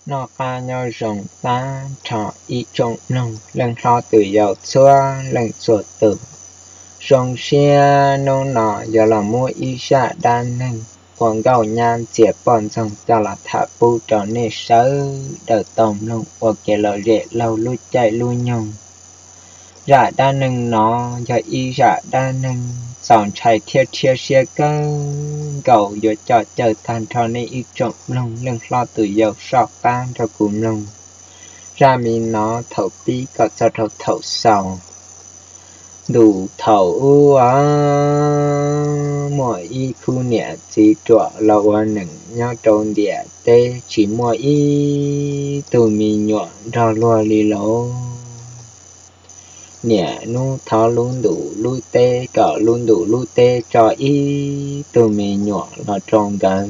Noj qab nyob zoo tag nrho ib tsoom mloog leej hlob tus yau txhua leej txhua tus. Zoo siab hnub no yuav los muab ib zaj dab neeg uas nkauj nyab ntxias poj ntxoog coj los tham pub rau nej sawv daws tau mloog ua kev lom zem laug lub caij lub nyoog. Zaj dab neeg no yog ib zaj dab neeg txaus ntshai thiab rhiab siab kawg nkaus, yuav coj caw tag nrho nej ib tsoom mloog leej hlob tus yau soj qab nrog kuv mloog zaj me no thaum pib kom txog rau thaum xaus. Ntu thaum ub, muaj ib khub niam txiv ruam los ua neej nyob rau ntiaj teb, tsis muaj ib tug me nyuam nrog luag li lauj. Niam hnub thov lub ntuj lub teb kom lub ntuj lub teb tso ib tug me nyuam los rau nkawd.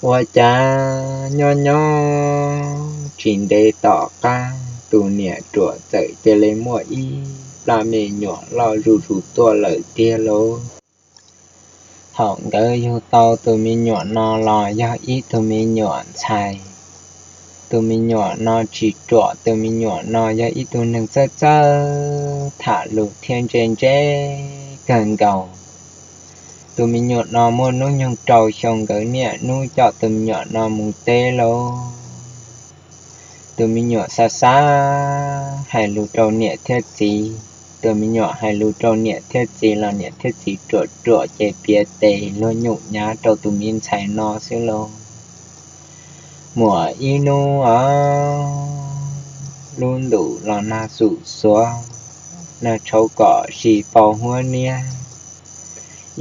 Ua cas nyob nyob tsis ntev tom qab, tus niam ruam txawm cia li muaj ib plab me nyuam loj zuj zus tuaj lawm tiag lauj. Thaum nkawd yug tau tus me nyuam no los yog ib tug me nyuam ntxhais. Tus me nyuam no tsis ruam, tus me nyuam no yog ib tug neeg txawj txawj tham lus thiab ntse ntse kawg nkaus. Tus me nyuam no muaj hnub nyoog rau xyoo, nkawd niaj hnub coj tus me nyuam no mus teb lauj. Tus me nyuam xav xav hais lus rau niam thiab txiv. Tus me nyuam hais lus rau niam thiab txiv los niam thiab txiv ruam ruam ces piav tes luag nyuj nyav rau tus me ntxhais no xwb lauj. Muaj ib hnub, lub ntuj los nag xum xuav, nag tshauv kom si pau huab niab.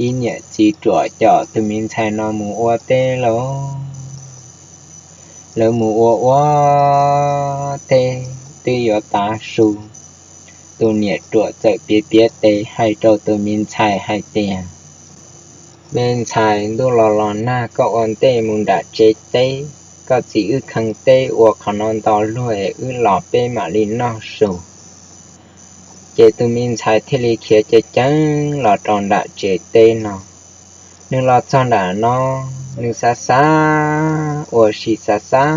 Ib niam txiv ruam coj tus me ntxhais no mus ua teb lauj. Lawv mus ua ua teb twb yuav tav su, tus niam ruam txawm piav piav tes hais rau tus me ntxhais hais tias, Me ntxhais, ntuj los los nag, koj ua ntej mus nram tsev teb, koj txiv wb kheev teb ua qhov no ntau luag es wb los peb mam li noj su. Ces tus me ntxhais thiaj li khiav ceev ceev los rau nram tsev teb no. Nws los txog nram no, nws xav xav ua si xav xav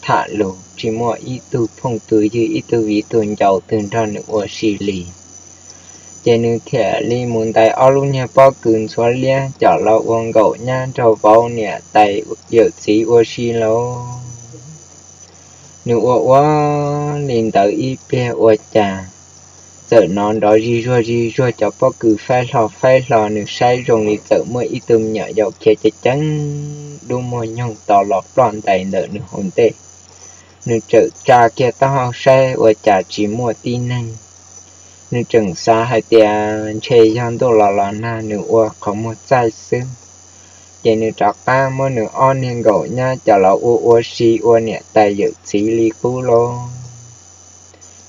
tham lus, tsis muaj ib tug phooj tug ywg ib tug viv tug ncaus twg nrog nws ua si li. Ces nws thiaj li mus ntais ob lub niag pob kws ntxhuav liab coj los ua nkaum nyab nrog vauv niam tais yawm txiv ua si lauj. Nws ua ua li ntawd ib pliag ua cas txawm hnov nrov zig zuag zig zuag, cov pob kws faib hlo faib hlo, nws saib zoo li txawm muaj ib tug me nyuam yaus khiav ceev ceev dub muag nyoog to los ploj ntais ntawm nws hauv ntej. Nws txawm tsa kiag taub hau saib ua cas tsis muaj tib neeg. Nws tseem xav hais tias ntshe yog ntuj los los nag nws ua qhov muag txaij xwb. Ces nws rov qab muab nws ob niag nkaum nyab coj los ua ua si ua niam tais yawm txiv li qub lauj.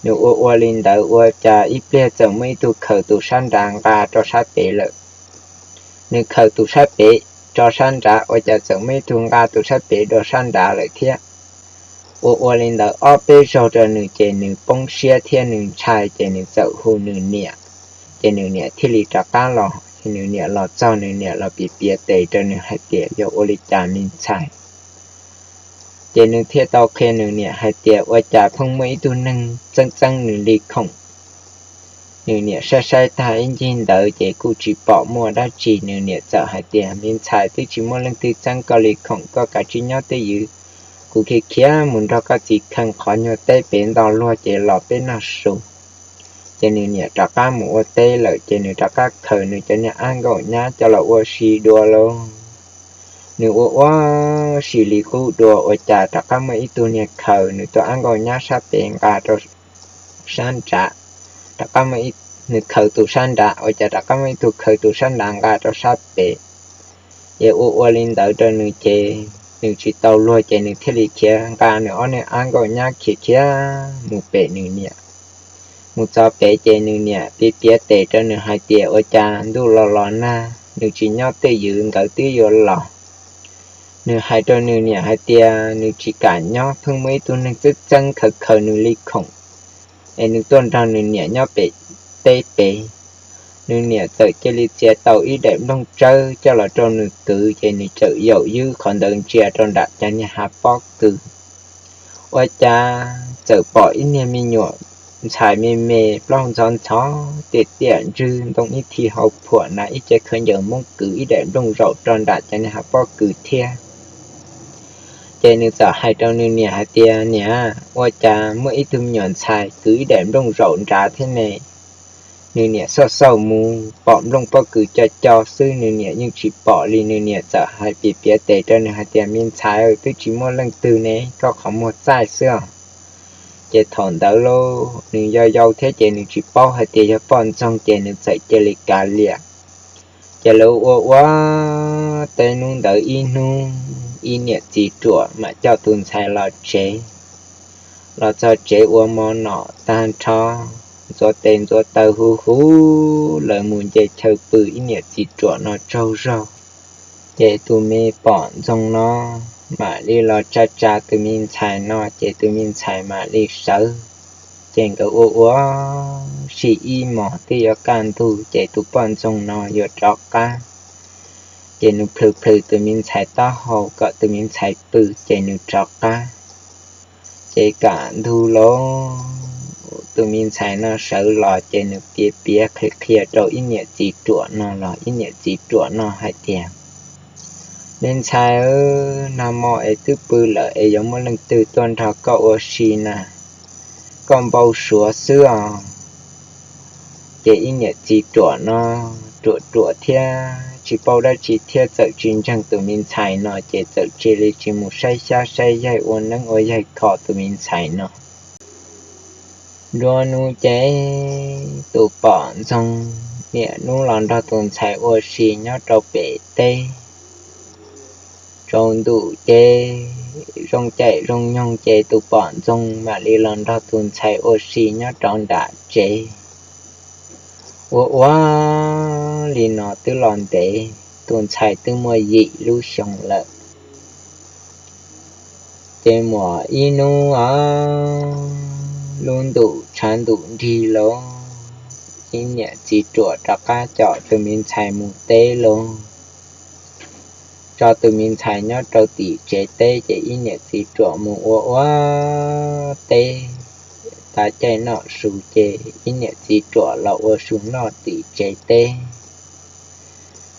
Nws ua ua li ntawd ua cas ib pliag txawm muaj ib tug khaws tus sab nrad nqa rau sab pem lawm. Nws khaws tus sab pem tso sab nrad ua cas txawm muaj ib tug nqa tus sab pem dua sab nrad lawm thiab. Ua ua li ntawd ob peb zaug rau nws ces nws poob siab thiab nws ntshai ces nws txawm hu nws niam. Ces nws niam thiaj li rov qab los, nws niam los txog nws niam los piav piav tes rau nws hais tias yog ua li cas me ntxhais. Ces nws thiaj tau qhia nws niam hais tias ua cas pheej muaj ib tug neeg txeeb txeeb nws li khoom. Nws niam saib saib tag ib ncig ntawd ces kuj tsis pom muaj dab tsi, nws niam txawm hais tias me ntxhais, twb tsis muaj leej twg txeeb koj li khoom, koj kav tsij nyob twj ywm, kuv khiav khiav mus nrog koj txiv kheev qhov nyuag teb pem nto luag ces los peb noj su. Ces nws niam rov qab mus ua teb lawm ces nws rov qab khaws nws cov niag ab nkaum nyab coj los ua si dua lauj. Nws ua ua si li qub dua ua cas rov qab muaj ib tug niag khaws nws tus ab nkaum nyab sab pem nqa rau sab nrad, rov qab muaj, nws khaws tus sab nrad ua cas rov qab muaj ib tug khaws tus sab nrad nqa rau sab pem. Ces ua ua li ntawd rau nws ces nws tsis tau luag ces nws thiaj li khiav nqa nws ob niag ab nkaum nyab khiav khiav mus pem nws niam. Mus txog pem ces nws niam piav piav tes rau nws hais tias ua cas ntuj los los nag nws tsis nyob twj ywm nkawd twb yuav los. Nws hais rau nws niam hais tias nws tsis kam nyob, pheej muaj ib tug neeg txeeb txeeb khaws khaws nws li khoom, es nws tuaj nrog nws niam nyob pem teb pem. nws niam txawm cia li txiav tau ib daim nplooj tsawb coj los rau nws kwv, ces nws txawm yaum ywb qhov ntawd ntsia rau nram cov niag hav pob kws. Ua cas txawm pom ib niag me nyuam ntxhais me me, plaub ntxhov ntxhov, tiam tiam ntswg ntoo ib thi hau phuam, hnav ib ce khaub ncaws Hmoob, kwv ib daim nplooj zaum rau nram cov niag hav pob kws thiab. Ces nws txawm hais rau nws niam hais tias, Niam, ua cas muaj ib tug me nyuam ntxhais kwv ib daim nplooj zaum nrad thiab ne? Nws niam xauj xauj mus pom nplooj pob kws co co xwb, nws niam yeej tsis pom li. Nws niam txawm hais piav piav tes rau nws hais tias, Me ntxhais, twb tsis muaj leej twg ne, koj qhov muag txaij xwb os. Ces thaum ntawd lauj, nws yau yau thiab ces nws tsis paub hais tias yog poj ntxoog, ces nws txawm cia li kav liam. Ces lawv ua ua teb hnub ntawd ib hnub, ib niam txiv ruam mam coj tus ntxhais los tsev. Los txog tsev ua mov noj tag nrho, ntxuav tes ntxuav taw huv huv, lawv mus nce chaw pw, ib niam txiv ruam no tsaug zog. Ces tus me poj ntxoog no mam li los tsa tsa tus me ntxhais no, ces tus me ntxhais mam li sawv. Ces nkawd ua ua si ib hmos twb yuav kaj ntug, ces tus poj ntxoog no yuav rov qab. Ces nws plhws plhws tus me ntxhais taub hau kom tus me ntxhais pw, ces nws rov qab. Ces kaj ntug los tus me ntxhais no sawv los, ces nws piav piav qhia qhia rau ib niam txiv ruam no los ib niam txiv ruam no hais tias, Me ntxhais, nag hmo es twb pw lawm es yuav muaj leej twg tuaj nrog koj ua si na? Koj npau suav xwb os. Ces ib niam txiv ruam no ruam ruam thiab tsis paub dab tsi thiab txawm tsis ntseeg tus me ntxhais no, ces txawm cia li tsis mus saib xyab saib yaig, ua neeb ua yaig kho tus me ntxhais no. Nruab hnub ces tus poj ntxoog niaj hnub los nrog tus ntxhais ua si nyob rau pem teb. Tsaus ntuj ces zoo caij zoo nyoog ces tus poj ntxoog mam li los nrog tus ntxhais ua si nyob rau nram tsev. Ua ua li no twb los ntev, tus ntxhais twb muaj yim lub xyoo lawm. Ces muaj ib hnub os, lub ntuj tshav ntuj nrig los, ib niam txiv ruam rov qab coj tus me ntxhais mus teb los, tso tus me ntxhais nyob rau tim tsev teb, ces ib niam txiv ruam mus ua ua teb. Tav caij noj su ces ib niam txiv ruam los ua su noj tim tsev teb.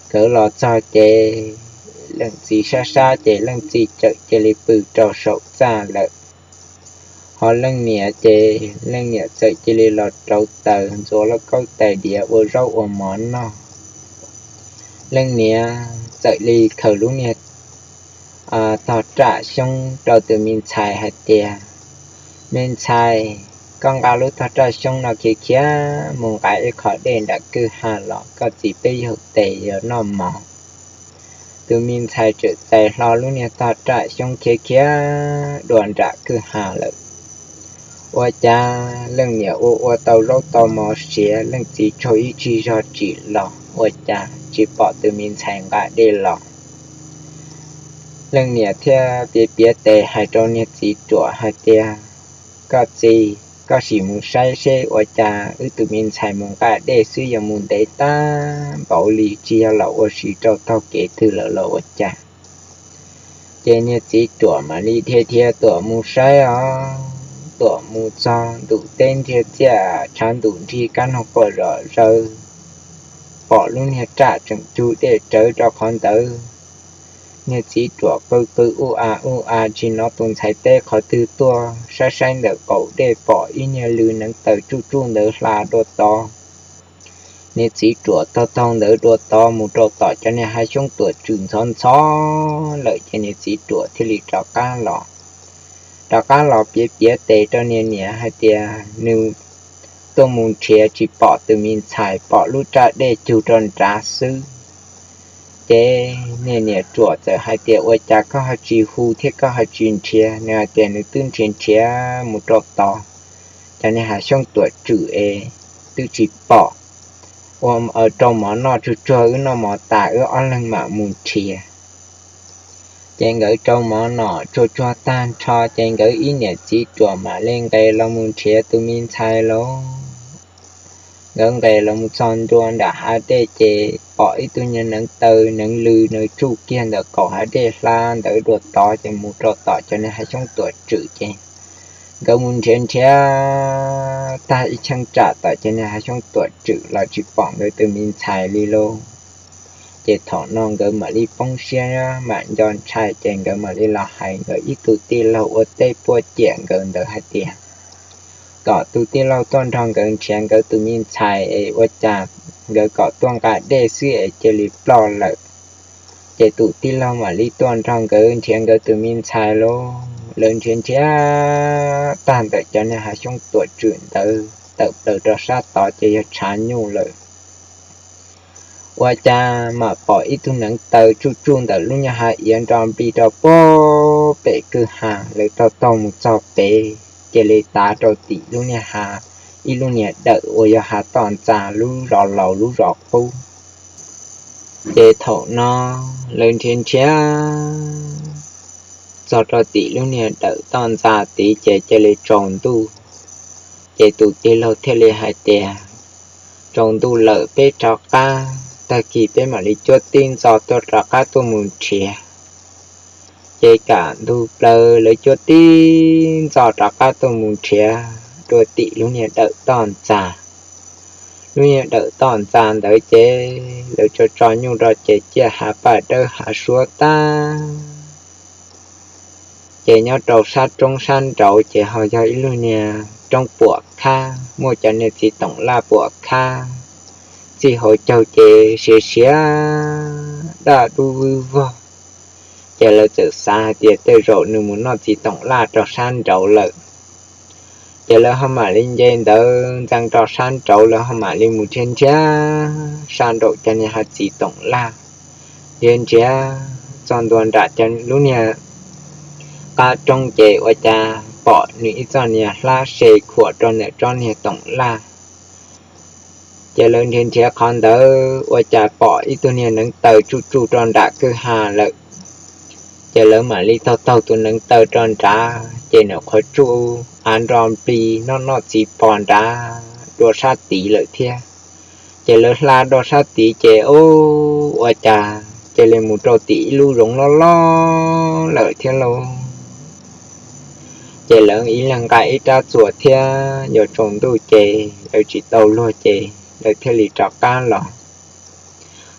Nkawd los txog ces leej txiv sab sab ces leej txiv txawm cia li pw rau saum txaj lawm. Ho leej niam ces leej niam txawm cia li los rauv taws ntxuav lauj kaub tais diav ua zaub ua mov noj. Leej niam txawm li khaws lub niag tog raj xyoob rau tus me ntxhais hais tias, Me ntxhais, koj nqa lub tog raj xyoob no khiav khiav mus nqa ib qho dej nram kwj ha los koj txiv peb yaug tes yuav noj mov. Tus me ntxhais txawm txais hlo lub niag tog raj xyoob khiav khiav dua nram kwj ha lawm. Ua cas leej niam ua ua tau zaub tau mov siav, leej txiv tsaug ib tsig zog tsim los ua cas tsis pom tus me ntxhais nqa dej los. Leej niam thiaj piav piav tes hais rau niag txiv ruam hais tias, Koj txiv, koj sim mus saib seb ua cas wb tus me ntxhais mus nqa dej xwb yuav mus ntev tag npaum li, tsis yog los ua si rau taug kev twg lawm los ua cas? Ces niag txiv ruam mam li dhia dhia tuam mus saib os. Tuam mus txog ntuj teb ntiag txiaj, tshav ntuj nrig, kab noog quaj zom zaws, pom lub niag raj tseem cug dej rawv rau qhov ntawd. Niag txiv ruam qw qw ub a ub a tsis hnov tus ntxhais teb qhov twg tuaj, saib saib ntawm qaum dej pom ib niag lw neev taws tsuj tsuj ntawd hla dua tod. Niag txiv ruam taug taug ntawd dua tod mus rau tom cov niag hav xyoob tuam tswm ntxhov ntxhov lawm, ces niag txiv ruam thiaj li rov qab los. Rov qab los piav piav tes rau niag niam hais tias nws tuaj mus nrhiav tsis pom tus me ntxhais, pom lub raj dej cug rau nrad xwb. Ces niag niam ruam txawm hais tias, Ua cas koj ho tsis hu thiab koj ho tsis nrhiav? Nws hais tias nws twb nrhiav nrhiav mus rau tod cov niag hav xyoob tuam tswm es twb tsis pom. Ua rau mov noj tsuag tsuag, wb noj mov tas wb ob leeg mam mus nrhiav. Ces nkawd rau mov noj tsuag tsuag tag nrho, ces nkawd ib niam txiv ruam mam li nqes los mus nrhiav tus me ntxhais lauj. Nkawd nqes los mus txog ntua nram hav dej ces pom ib tug niag neev taw neev lw neev tsuj kiag ntawm qaum hav dej hlab ntawd dua tod ces mus rau tom cov niag hav xyoob tuam tswm ces nkawd mus nrhiav nrhiav tag ib cheeb tsam tom cov niag hav xyoob tuam tswm los tsis pom nkawd tus me ntxhais li lauj. Ces thaum no nkawd mam li poob siab mam nco ntshai ces nkawd mam li los hais nkawd ib tug tij laug ua teb puab ciam nkawd ntawd hais tias kom tus tij laug tuaj nrog nkawd nrhiav nkawd tus me ntxhais es ua cas nkawd kom tuaj nqa dej xwb es cia li ploj lawm. Ces tus tij laug mam li tuaj nrog nkawd nrhiav nkawd tus me ntxhais lauj. Lawv nrhiav nrhiav tag ntawm cov niag hav xyoob tuam tswm ntawd tawm plaws rau sab tod ces yog tshav nyuj lawm. Ua cas mam pom ib tug neev taw tsuj tsuj ntawm lub niag hav iav nro nplig rau puag pem kwj ha. Lawv taug taug mus txog pem, cia li tav rau tim lub niag hav, ib lub niag dawm uas yog hav toj ntxa lub zos laus lub zos qub. Ces thaum no lawv nrhiav nrhiav txog rau tim lub niag dawm toj ntxa tid ces cia li tsaus ntuj. Ces tus tij laug thiaj li hais tias, tsaus ntuj lawm peb rov qab, tag kis peb mam li cuab tib ntxo tuaj rov qab tuaj mus nrhiav. Ces kam ntug plaws lawv cuab tib ntxo rov qab tuaj mus nrhiav dua tim lub niag dawm toj ntxa. Lub niag dawm toj ntxa ntawd ces lawv tso tso nyuj rau ces ciaj hav paj dawb hav suab tag. Ces nyob rau sab roob sab nraud ces ho yog ib lub niag roob puam khab, muaj cov niag txiv toom laj puam khab, txij hauv caug ces siav siav daj dub vwj vog. Ces lawv txawm xav hais tias tej zaum nws mus noj txiv toom laj rau sab nraud lawm. Ces lawv ho mam li nce ntawd ntxeev rau sab nraud, lawv ho mam li mus nrhiav nrhiav sab nraum cov niag hav txiv toom laj, nrhiav nrhiav txog ntua nram lub niag qab roob ces ua cas pom nws ib txoj niag hlab se khuam rau ntawm tsob niag toom laj. Ces lawv nrhiav nrhiav qhov ntawd ua cas pom ib tug niag neev taw tsuj tsuj rau nram kwj ha lawm. Ces lawv mam li taug taug tus neev taw rau nrad ces nws qhuav tsuj av nro nplig noj noj txiv pos nrad dua sab tid lawm thiab. Ces lawv hla dua sab tid ces ua cas cia li mus rau tim ib lub zoov loj loj lawm thiab lauj. Ces lawv ib leeg nqa ib rab txuas thiab yuav tsaus ntuj ces lawv tsis tau luag ces lawv thiaj li rov qab los.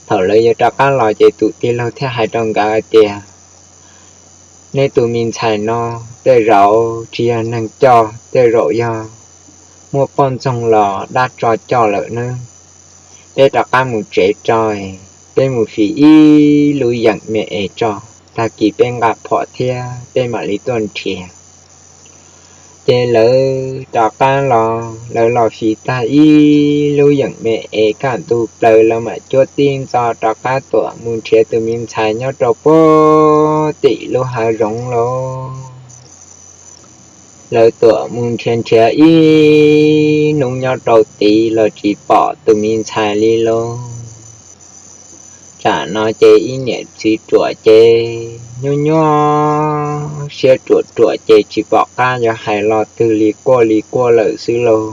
Thaum lawv yuav rov qab los ces tus tij laug thiaj hais rau nkawd hais tias, neb tus me ntxhais no tej zaum tsis yog neeg coj, tej zaum yog muaj poj ntxoog los dab tso coj lawm nawb. Peb rov qab mus tsev tso, peb mus fiv ib lub yeem me es tso, tag kis peb nqa phom thiab peb mam li tuaj nrhiav. Ces lawv rov qab los, lawv los fiv tag ib lub yeem me es kaj ntug plaws lawv mam cuab tib ntxo rov qab tuam mus nrhiav tus me ntxhais nyob rau puag tim lub hav zoov lauj. Lawv tuam mus nrhiav nrhiav ib hnub nyob rau tid los tsis pom tus me ntxhais li lauj. Tsam no ces ib niam txiv ruam ces nyuaj nyuaj siab ruam ruam ces tsis pom qab yuav hais lo twg li quaj li quaj lawm xwb lauj.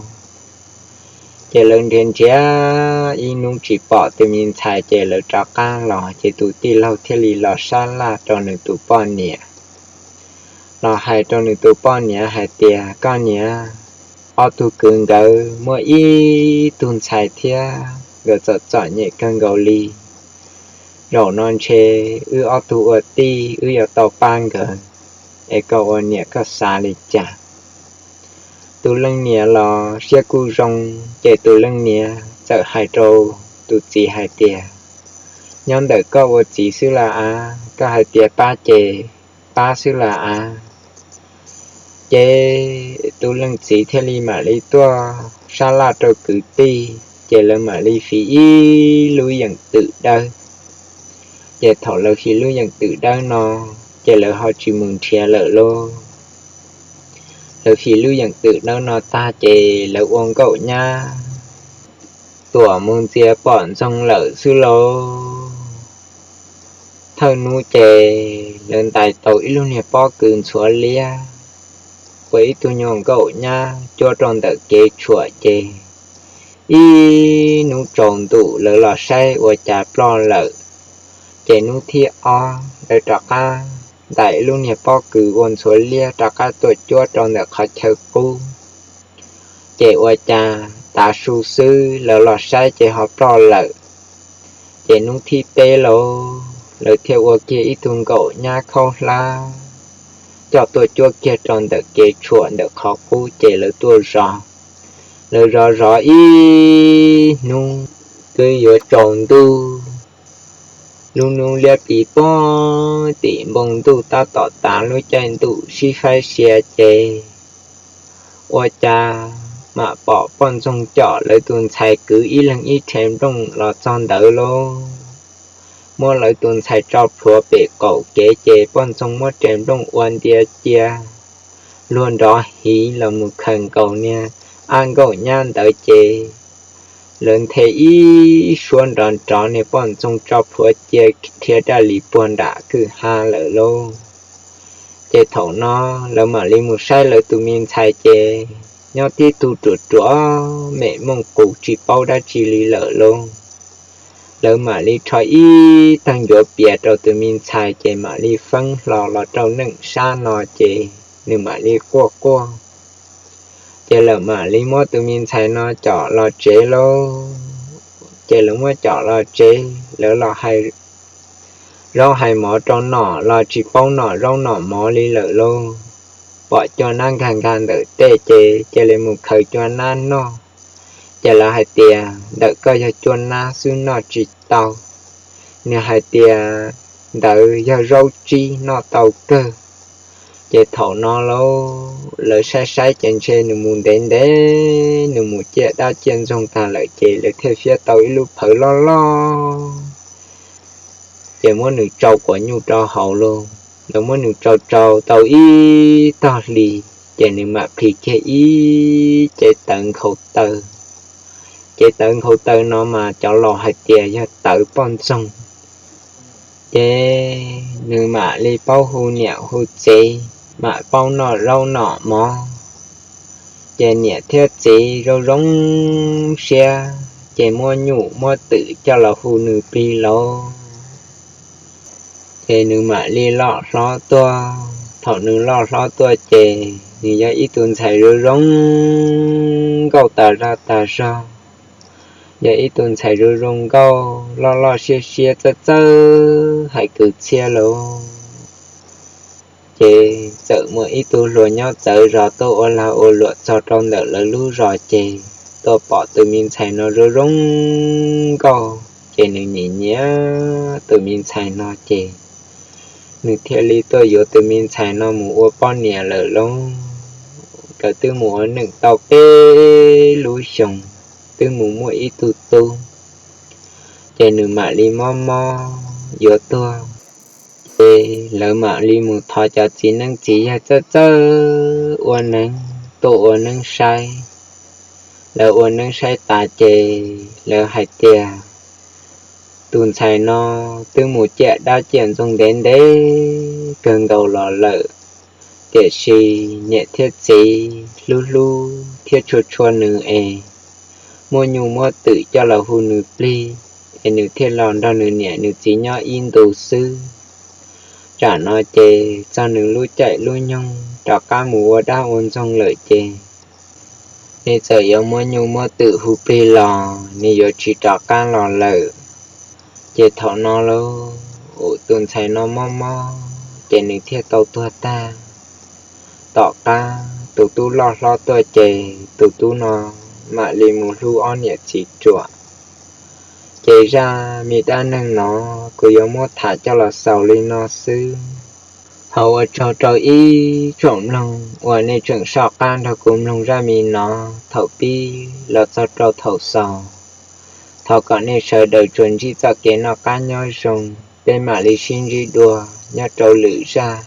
Ces lawv nrhiav nrhiav ib hnub tsis pom tus me ntxhais ces lawv rov qab los ces tus tij laug thiaj li los sab laj rau nws tus poj niam, los hais rau nws tus poj niam hais tias, koj niam, ob tug kwv nkawd muaj ib tug ntxhais thiab nkawd txom txom nyem kawg nkaus li. Zaum no ntshe wb ob tug ua tij wb yuav tau pab nkawd, es koj ua niam koj xav li cas? Tus leej niam los siab kuj zoo, ces tus leej niam txawm hais rau tus txiv hais tias, nyob ntawm koj ua txiv xwb lawm av, koj hais tias pab ces pab xwb lawm av. Ces tus leej txiv thiaj li mam li tuaj sab laj rau kwv tij, ces lawv mam li fiv ib lub yeem twm dawb. Ces thaum lawv fiv lub yeem twm dawb no, ces lawv ho tsis mus nrhiav lawm lauj. Lawv fiv lub yeem twm dawb no tag ces lawv ua nkauj nyab tuam mus ntxias pom ntxoog lawm xwb lauj. Thawj hnub ces lawv ntais tau ib lub niag pob kws ntxhuav liab, ua ib tug nyuag nkauj nyab cuab rau ntawm kev tshuam ces ib hnub tsaus ntuj lawv los saib ua cas ploj lawm. Ces hnub thib ob lawv rov qab ntais lub niag pob kws ua ntxhuav liab rov qab tuaj cuab rau ntawm qhov chaw qub. Ces ua cas tav su xwb lawv los saib ces ho ploj lawm. Ces hnub thib peb lawv thiaj ua kiag ib tug nkaum nyab khaub hlab coj tuaj cuab kiag rau ntawm kev tshuam ntawm qhov qub ces lawv tuaj zov. Lawv zov zov ib hnub twb yuav tsaus ntuj, lub hnub liab pliv poob tim npoo ntuj tab tom tav lub caij ntuj sib faib sia ces ua cas mam pom poj ntxoog com lawv tus ntxhais kwv ib leeg ib rhe nplooj los txog ntawd lauj. Muab lawv tus ntxhais tso plhuav pem qaum kev ces poj ntxoog muab rhe nplooj ua ntia cia, luag nrov hiv los mus khaws nkaus niag ab nkaum nyab ntawd ces lawv nthe ib suab nrov nrov niag poj ntxoog tso plhuav cia rhiav daj li puag nram kwj ha lawm lauj. Ces thaum no lawv mam li mus saib lawv tus me ntxhais ces nyob tib tug ruam ruam mem mooj qus tsis paub dab tsi li lawm lauj. Lawv mam li rho ib tag ncuav pias rau tus me ntxhais ces mam li feeb hlo los rau neej sab no ces nws mam li quaj quaj. Ces lawv mam li muab tus me ntxhais no com los tsev lauj. Ces lawv muab com los tsev lawv los hais zaub hais mov rau nom los tsis paub nom zaub nom mov li lawm lauj. Pom cua nab nkag nkag ntawm tej ces cia li mus khaws cua nab noj. Ces lawv hais tias ntawm koj yog cua nab xwb noj tsis tau. Nws hais tias ntawd yog zaub tsib noj tau kawg. Ces thaum no lauj lawv saib saib ces ntshe nws mus ntev ntev nws mus ciaj dab ciaj ntxoog tag lawm ces lawv thiaj fiab tau ib lub phawv loj loj. Ces muab nws tsau quav nyuj rau hauv lauj. Lawv muab nws tsau tsau tau ib tog hlis ces nws mam plhis kiag ib cev tawv nkhaus taw. Cev tawv nkhaus taw no mas cov laus hais tias yog tawv poj ntxoog. Ces nws mam li paub hu niam hu txiv, mam paub noj zaub noj mov. Ces niam thiab txiv zoo zoo siab ces muab nyuj muab twm coj los hu nws plig lauj. Ces nws mam li loj hlob tuaj. Thaum nws loj hlob tuaj ces nws yog ib tug ntxhais zoo zoo nkauj tas zog tas zog, yog ib tug ntxhais zoo zoo nkauj loj loj siab siab txawj txawj hais kwv txhiaj lauj. Ces txawm muaj ib tug hluas nyob txawv zos tuaj ua lag ua luam txog rau ntawm lawv lub zos ces tuaj pom tus me ntxhais no zoo zoo nkauj ces nws nyiam nyiam tus me ntxhais no ces nws thiaj li tuaj yuav tus me ntxhais no mus ua poj niam lawm lauj. Nkawd twb mus ua neej tau peb lub xyoos, twb mus muaj ib tug tub, ces nws mam li mob mob yuav tuag. Ces lawv mam li mus thov cov txiv neeb txiv yaig txawj txawj ua neeb tuaj ua neeb saib. Lawv ua neeb saib tas ces lawv hais tias tus ntxhais no twb mus ciaj dab ciaj ntxoog ntev ntev kawg nkaus los lawm, tiam sis niam thiab txiv hlub hlub thiab tshua tshua nws es muab nyuj muab twm coj los hu nws plig es nws thiaj los nrog nws niam nws txiv nyob ib ntus xwb. Tsam no ces txog nws lub caij lub nyoog rov qab mus ua dab ua ntxoog lawm ces nej txawm yuav muab nyuj muab twm hu plig los nws yuav tsis rov qab los lawm. Ces thaum no lauj, tus ntxhais no mob mob ces nws thiaj tau tuag tag. Tom qab tus tub loj hlob tuaj ces tus tub no mam li mus hlub ob niam txiv ruam. Ces zaj me dab neeg no kuv yuav muab tham coj los xaus li no xwb. Thov ua tsaug rau ib tsoom mloog uas nej tseem soj qab nrog kuv mloog zaj me no thaum pib los txog rau thaum xaus. Thov kom nej sawv daws tsuas ntsib txoj kev noj qab nyob zoo, peb mam li sib ntsib dua nyob rau lwm zaj.